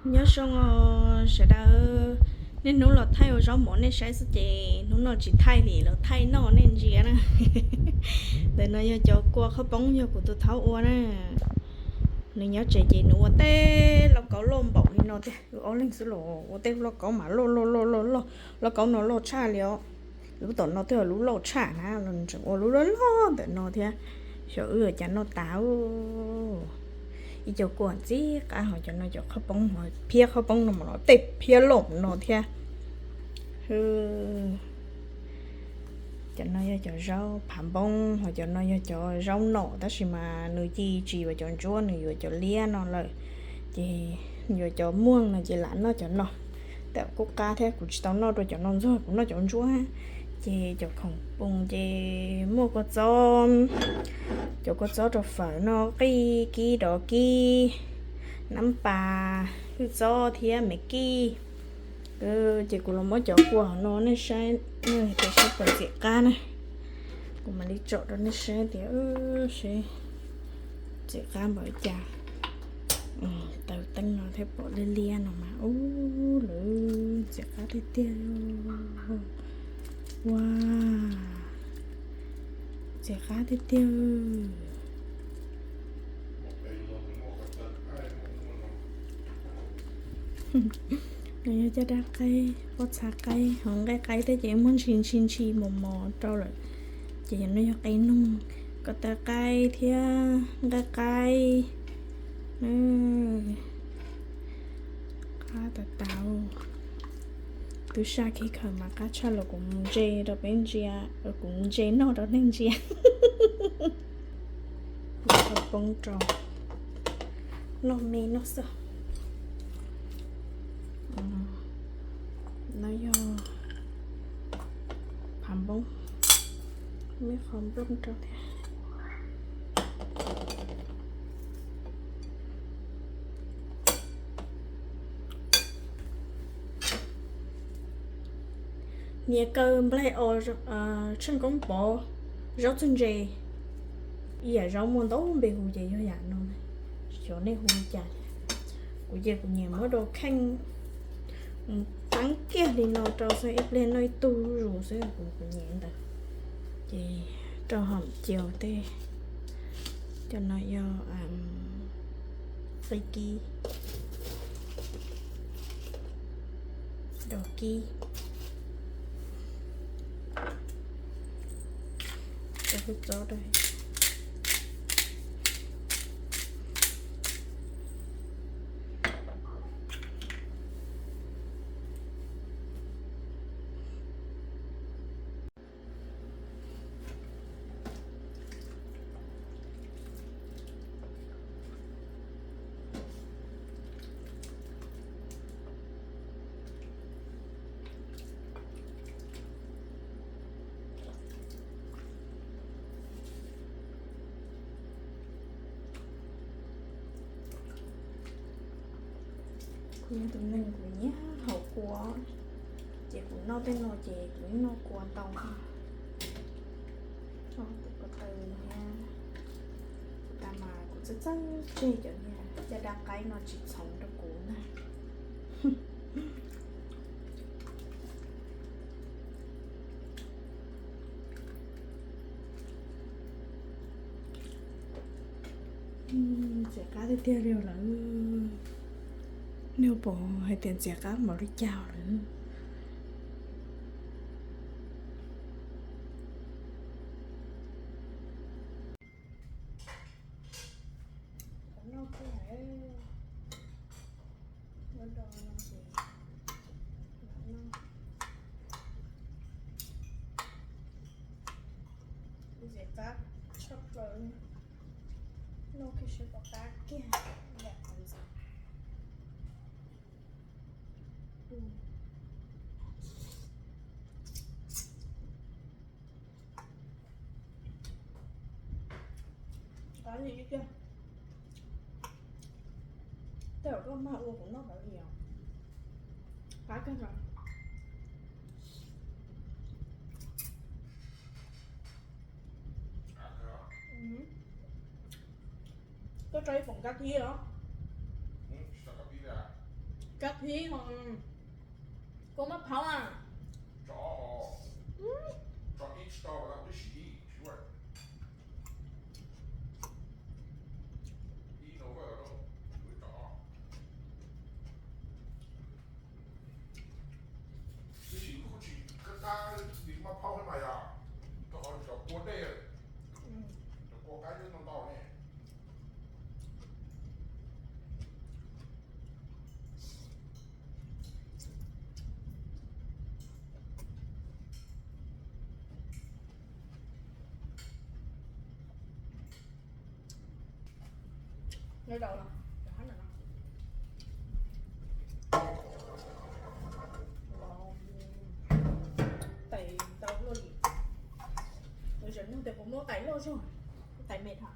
Nyob zoo os sawv daws, niaj hnub los thaij ua zaub mov nej saib xwb ces hnub no tsis thaij vim los thaij noj nej ntsia na. Ntawm no yog cov kua qhaub poob yog kuv tus thaub ua na. Nws nyob tsev ces nws ua tej lauj kaub loj npaum li no tiag, wb ob leeg xwb los ua tej lauj kaub mas loj loj loj loj loj, lauj kaub no loj tshaj li os. Lub tom no twb yog lub loj tshaj na los nws tseem ua lub loj loj ntawm no thiab. Xyov wb ua cas noj tas. Ib co kua ntxim qab, ho cov no cov qhaub poob, phiab qhaub poob no mas los tej phiab loj no thiab. Cov no yog cov zaub phav npoob, ho cov no yog cov zaub nom, tab sis mas nws ci tsis yuav cov ntsuab, nws yuav cov liab no lawm. Ces yuav cov muag no ces lam noj cov no. Tam kuj qab thiab, kuv tsis tau noj rau cov no ntxuag, kuv noj cov ntsuab. Ces cov khoom poo ces muaj kua txob, cov kua txob rau fawm no, qij kib dov kib, nab pas, hwj txob thiab me kij. Ces kuv los muab cov kua hauv no nej saib, tias saib puas ntxim qab na. Kuv mam li tsom rau nej saib tias seb ntxim qab npaum li cas. Taws teeb no thiaj pom liab liab no mas ub, lawv ntxim qab tiag tiag. Ua, ntxim qab tiag tiag. No yog caj dab qaib, pob txha qaib, ho nqaij qaib tej ces muab ntshis ntshis ntshis mos mos rau lawm. Ces yog no yog qe noog, ko taw qaib thiab nqaij qaib. Qab tas tas. Twb saj kiag khaws mas qab tshaj los kuv mus ntse rau peb ntsia, kuv ntse noj rau nej ntsia. Poob rau noj me noj xwb. No yog phav npoob, me qhov nplooj rau thiab. Niam kaw nplaig os, tsheej koob pov, zaub txhwj ntse, ib yam zaub muaj ntau npe hu ces yog yam no. Xyov nej hu li cas thiab. Kuv ces kuv nyiam muab rau kheej, mus teeb kiag li no rau xwb, ib pliag noj ib tug zuj zus xwb, kuv nyiam ntawd. Ces rau hom cia tej. Cov no yog qe kib, dov kib, cov hwj txob. Kuv yog tus neeg kuv nyiam haus kua, ces kuv noj tej no ces kuv yeej noj kua ntau. Tus ko taw thiab, tas mas kuv txawj txawj tseg cov niag caj dab qaib no tsis txhoov rau kuv ntag. Ntxim qab tiag tiag li lawm. Nej puas hais tias ntxim qab npaum li cas lawm? Ntxim qab tshaj plaws, noj kiag seb puas qab kiag yam qhov ntxim. Qab li ib tiag. Tej zaum koj mag ua kuv noj qab li os. Qab kawg nkaus. Koj tso ib poom kab tib os. Kab phib ho kua maj phaub a. Tab sis kuj tsis kab kab li maj phaub thiab mas yog, rau qhov cov kua dej, cov kua qab ntau ntau ne. Tais ntau luaj li. Ua zaum no tes puas muab tais loj zog, tais me dhau.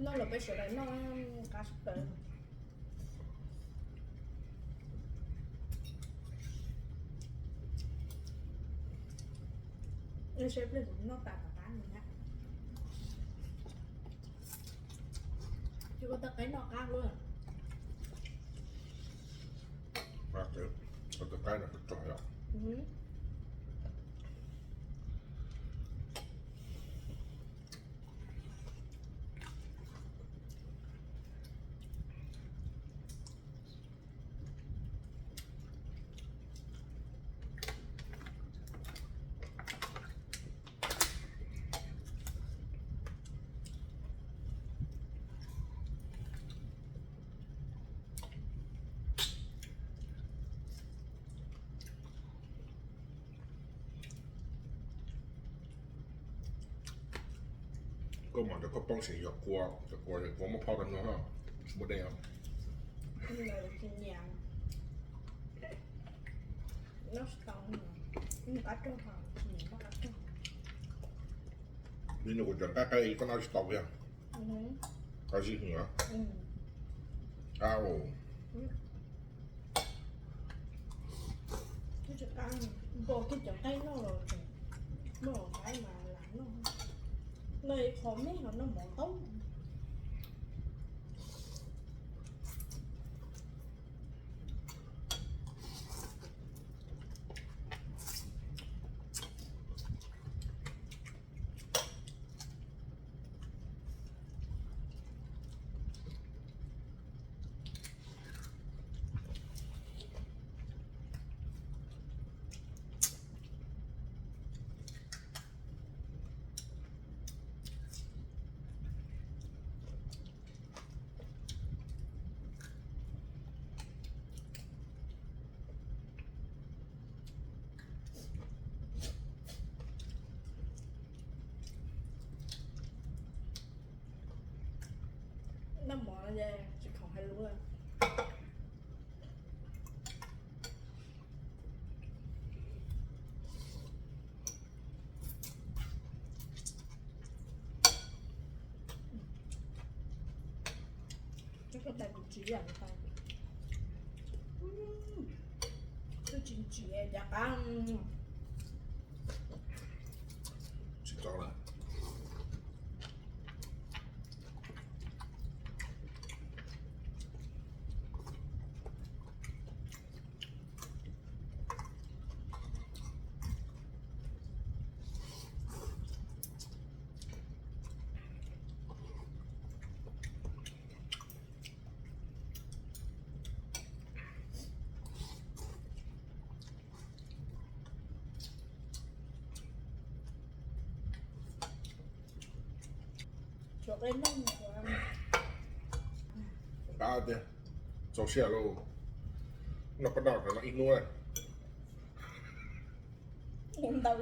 Noj los peb sawv daws noj qab sab plaws. Seb pliag kuv noj tas tom qab no na. Ces ua tau qaib noj qab luaj. Ua tau qaib no txog yom. Koj mas cov koj poob seem yog kua, cov kua, kua muab phauj rau no, tsis muaj dej os. Li no kuv cov nqaij qab koj noj tsis tau thiab. Qab zib heev. Qab. Npog kiag cov nqaij noj los, noj qaib mas lam noj. Noj ib qho me los noj mov ntaub. Noj mov no tsis khoom hais lus. Twb tsis ntsim cav qab. Tsis tau lawm. Qab tiag, txaus siab lauj. Noj paj noj no ib hnub. Ntau.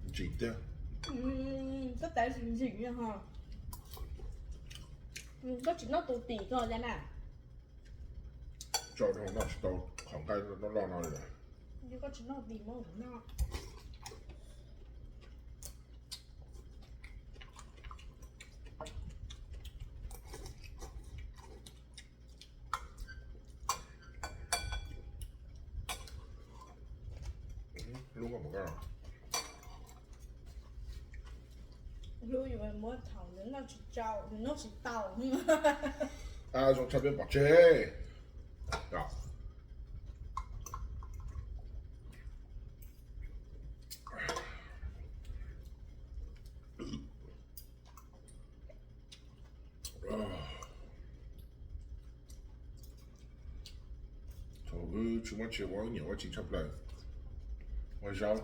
Ntsim tiag. Koj tav ntsim ntsim ho. Koj tsis noj tus tim ko na. Tso rau noj tsis tau qhov nqaij loj loj no li. Koj tsis noj tim muab noj. Lub koj mus koj. Lub yuav muab thaum nws noj tsis tau, nws noj tsis tau. Zoo tshaj peb pom tseg. Thaum wb tsis muaj tsev ua, wb nyiam ua tsev tshaj plaws, ua zaub.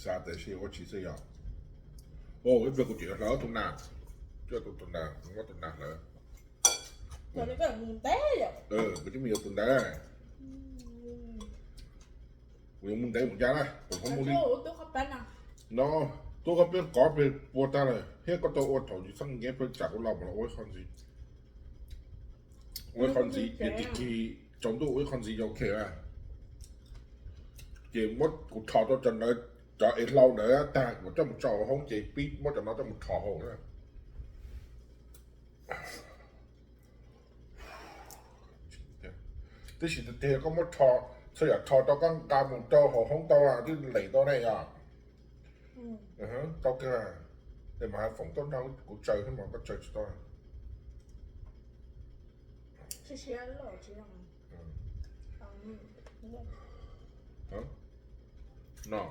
Xav tias ua tsev xwb yog. Ib pliag kuv tseem yuav hlawv tus nas, coj tus nas, muab tus nas hlawv. Kuv twb mus yuav tus ntawd. Kuv yuav mus ntev mus ncaj na, kuv ho mus li no. Tub qhov peb kov peg puas tag lawm thiab, koj tau ua thaum yus txheej nkev peb tsam kuv los mas los ua ib qho ntxiv. Ua ib qho ntxiv ces tag kis tsaus ntuj ua ib qho ntxiv yog ok. Ces muab kuv rho rau cov ntawd, cov es hlau ntawd tag kuv coj mus tso hauv hoob ces pib muab cov no coj mus rho hauv na. Tab sis tiag tiag koj muab rho, txhua yam rho rau koj nqa mus rau hauv hoob tau twb leem tau ne yom. Tau kawg, es mas foom tau nrog kuv tsaws thiab mas koj tsaws tsis tau. No.